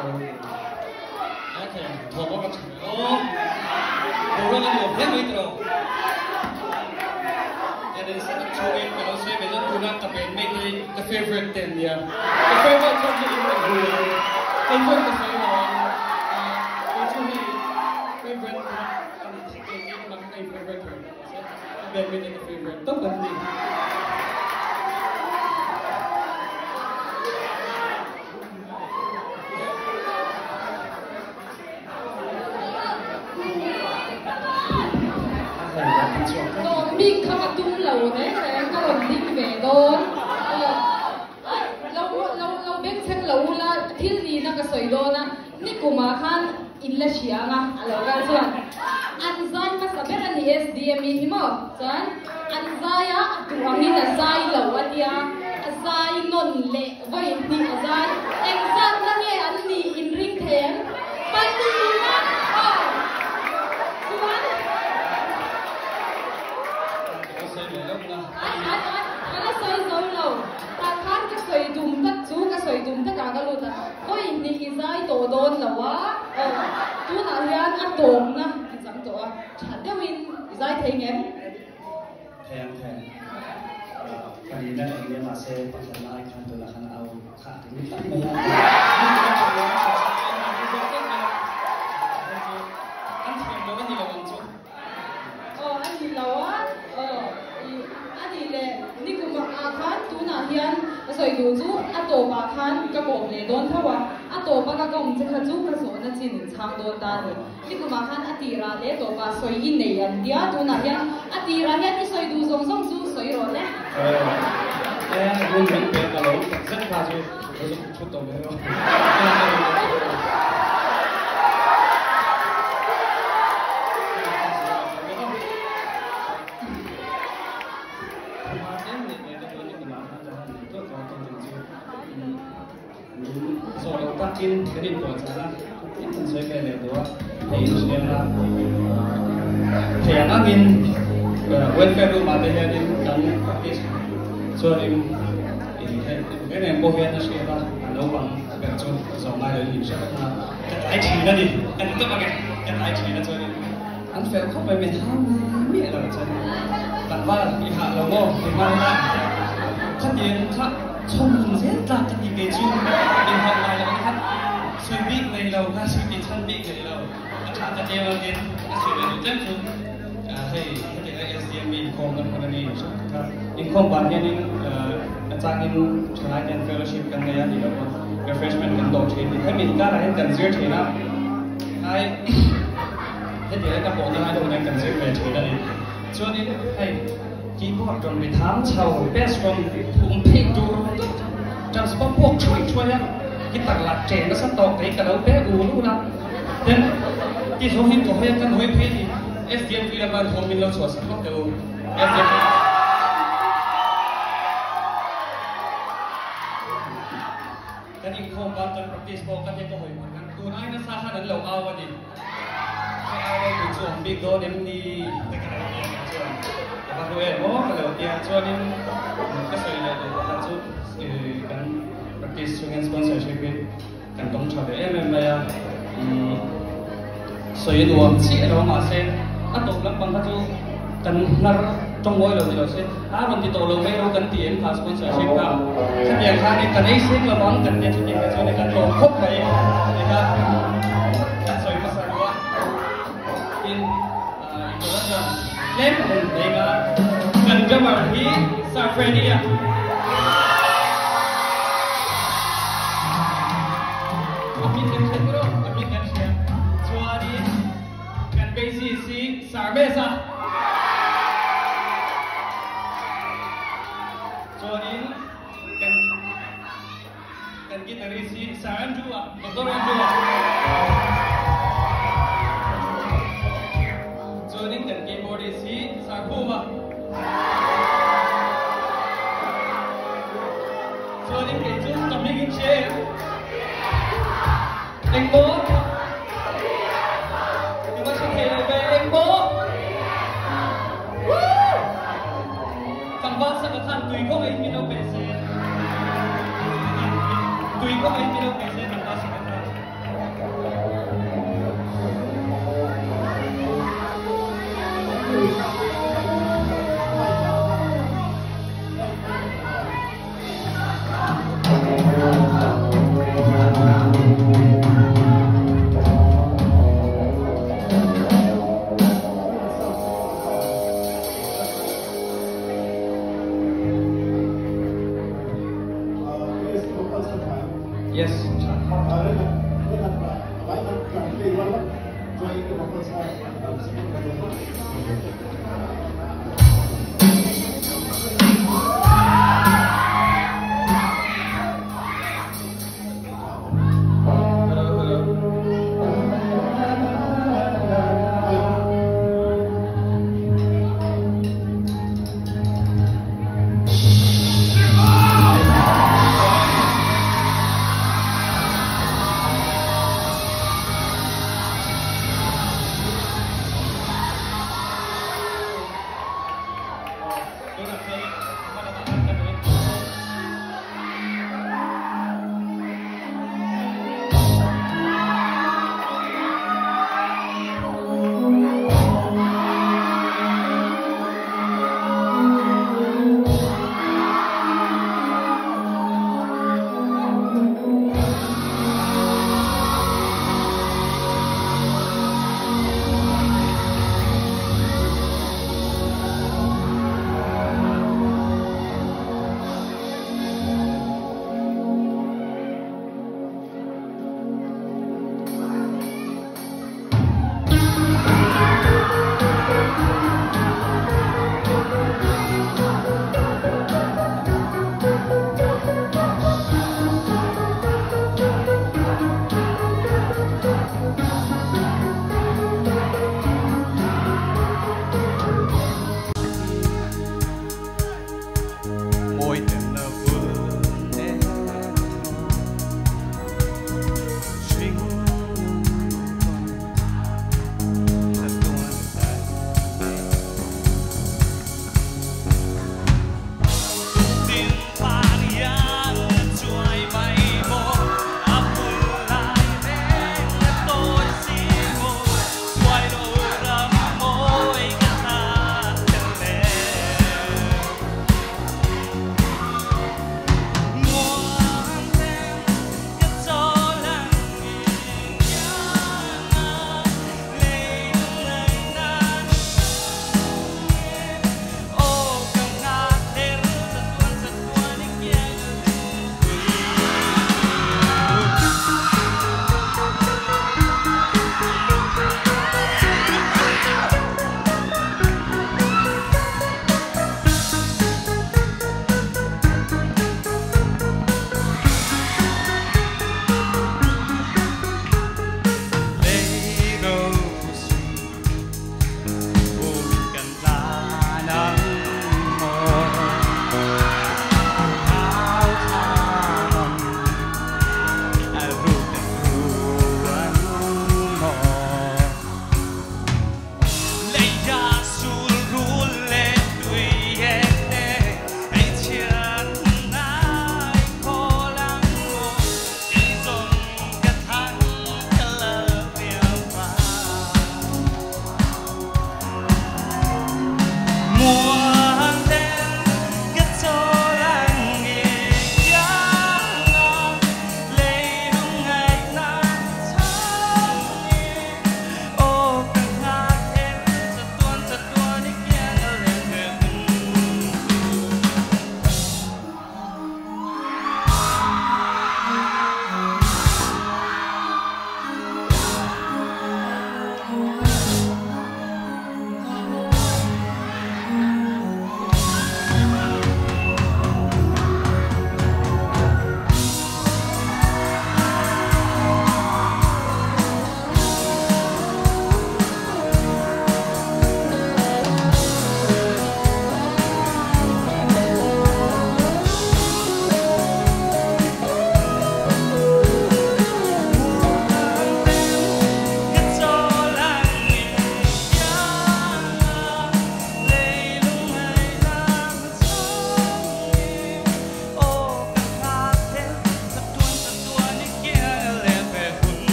A thei ang thawm a va tha ve aw. Boruak a nuam hle mai tawh. Ka den sa tak chhungin ka lo sawi ve dawn tuna ka band mate hi ka favourite te an nia. Ka favourite chuan hi in rawn hu ang. Kei chuan ka sawi lo ang. Kei chu hei favourite a ni thak lo ni amah kha ka in favourite reng a mahse ka band mate hi ka favourite tawp an ni. Tawm bik kha ka tum lo reng reng ka rawn ding ve dawn. Lo lo lo bengchheng lo ula thil nihna ka sawi dawn a, nikumah khan in la hria ang a, a lo kal chuan an zai hmasa ber a ni SDM-i hi maw? Chuan an zai a, a duh angin a zai lo a tia, a zai nawn leh vawi hnih a zai. Engzatna nge an nih in ring thei em? Pahnihna! Aw! Chuan. Ai ai ai! Ka la sawi zo lo. Tah khan ka sawi tum tak chu ka sawi tum takah ka lut a, vawi hnih i zai tawh dawn lo a, aw tunah hian a tawpna i chang tawh a, tha deuhin i zai thei ngem? Thei ang thei ang. Pahnihna ka ni a mahse pakhat lai khan tunah khan au kha a ring tlat mai a. An thiam lo a ni lo ang chu. Aw a ni lo a, aw i a nih leh nikum ah khan tunah hian ka sawi duh chu a tawp ah khan ka kawm leh dawn tho a, a tawp a ka kawm che kha chu ka zawhna chin in chhang dawn ta a ni. Nikum ah khan a tir ah leh tawp ah sawi i nei an tia, tunah hian a tir ah hian i sawi duh zawng zawng chu sawi rawh le. Aw e hun min pek ka lo tak zet kha chu ka zuk thut tawh mai rawh. Welfare room ah te hianin kan practice chuanin reng reng pawh hian a hriat a, a naupang ber chu zawh ngai lo in min hre vek a, ka tlai thin a ni, ka ti tawp ang e, ka tlai thin a chuanin an fel khawp mai, min hau ngai miah lo chuan tlangval i hah lo maw i hmang a, khatiang kha chhawm zel tlak ka ti kei chu min hau ngai lo ang kha sawi bik nei lo kha sawi tih chhan bik nei lo a tha ka tlem angin ka sawi ve duh tlem chu. Hei hetianga SDMB inkhawm kan hman a ni kha inkhawm ban hianin a changin thalai ten fellowship kan nei a ni lo a refreshment kan dawh thin hemi inkarah hian kan zir thin a ai hetianga ka pawhna lai deuh hian kan zir ve thin a ni chuanin hei keyboard rawn ri thang chho bass rawn phum phei tur transform puak thuai thuai a guitar lah chen nasa tawk kei ka lo pe ul ul a Then ti zo hin ko hei kan hoi phei ni SDM tui lama thawm min lo chhuah sak lawk teh u SDM kan inkhawm ban kan practice pawh ka te ka hoi hman kan tun ai nasa khan an lo au a ni ka au lo tu chu awm bik dawn em ni te ka lo tia chuan ka va hlu em aw ka lo tia chuanin ka sawi leh duh pakhat chu kan practice chungin sponsorship in Kan tawng tha ve em em mai a, sawi nuam chiah lo mahse a tawp lampang kha chu kan hnar tawng ngawi lo ni lo se a rawn ti tawh lo mai ro kan ti em kha sponsorship kha khatiang khanin kan ei seng lo vang kan tia chutiang te chuan kan lawm khawp mai ti kha kan sawi hmasa lo a tin introduction tlem ka rawn nei nga kan drummer hi Sir Freddy a. A hming kan hriat rawh, a hming kan hria. Chuanin kan bassist hi Sir Mesa. Chuanin kan kan guitarist hi Sir Andrew a, Doctor Andrew a. Chuanin kan keyboardist hi Sir Khuma. Chuanin kei chu ka hming in hria em? Engmaw? I va hre thei lo ve, engmaw? Woo! Tlangval saka khan tui kawng ei min lo pe se. Tui kawng ei min lo pe se tlangval saka khan.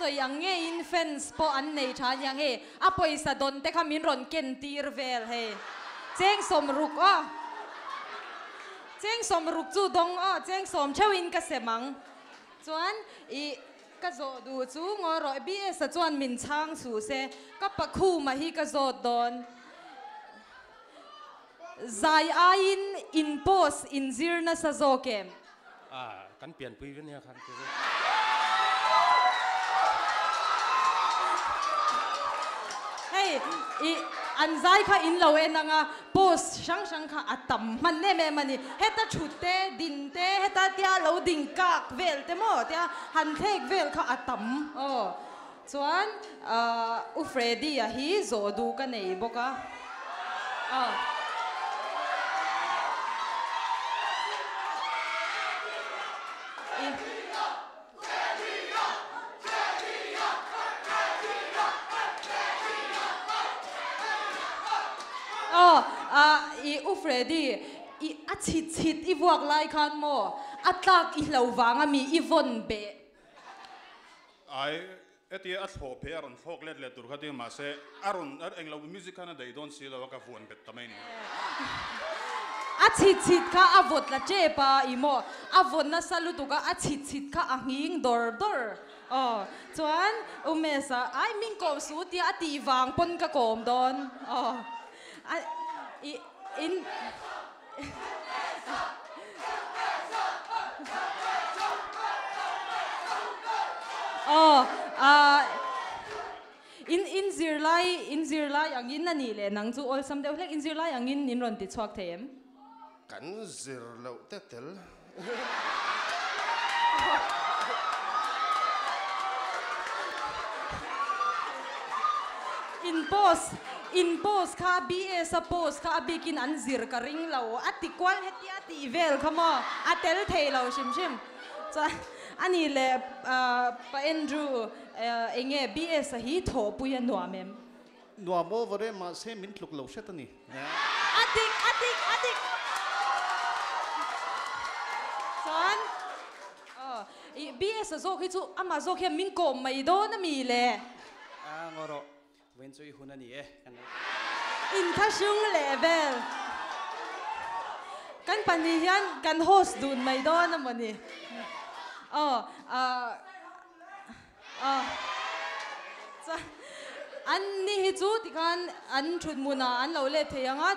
sawi ang ngeiin fans pawh an nei tha aniang hei a pawisa dawn te kha min rawn ken tir vel hei cheng sawmruk aw cheng sawmruk chu dawng aw cheng sawm theuhin ka sem ang chuan ih ka zawh duh chu ngaw rawh BS-a chuan min chhang suh se ka pakhuma hi ka zawt dawn. Zai aiin in post in zir nasa zawk em? A, kan pianpui ve nia khan ti zawk. Hei, i an zai kha in lo en ang a, post hrang hrang kha a tam hman em em a ni. Heta thut te, din te, heta tia lo ding kak vel te maw tia han thlek vel kha a tam aw. Chuan U Freddy-a hi zawh duh ka nei bawk a. Aw. Aw, i U Freddy, i a chhit chhit i vuak lai khan maw a tlak i hlo vang a mi i vawn beh. Ai, hetia a thlawh phei a rawn thlawk let leh tur kha ding mahse a rawn englo music khan a daih dawn si lo a ka vuan bet ta mai ni. A chhit chhit kha a vawt la tep a i maw a vawn nasa lutuk a a chhit chhit kha a nghing dawr dawr aw chuan U Mesa ai min kawm suh tia a tih vang pawn ka kawm dawn aw a i in Aw, ah, in in zirlai in zirlai angin a nih leh nang chu awlsam deuh hlek in zirlai angin in rawn ti chhuak thei em? Kan zir loh te tel. In post in post kha BS a post kha a bikin an zir ka ring lo a ti kual hetia tih vel kha maw a tel thei lo hrim hrim chuan a nih leh Pa Andrew enge BS a hi thawhpui a nuam em? Nuam over e mahse min tluk lo hret a ni. A dik a dik a dik chuan aw i BS a zawk hi chu amah zawk hian min kawm mai dawn a mi le. A ngaw rawh vawiin chu i hun a ni e kan lo. Inthlahrung leh vel kan pahnih hian kan host dun mai dawn a maw ni aw ah. A chuan an ni hi chu tikhan an thut hmunah an lo let thei ang a.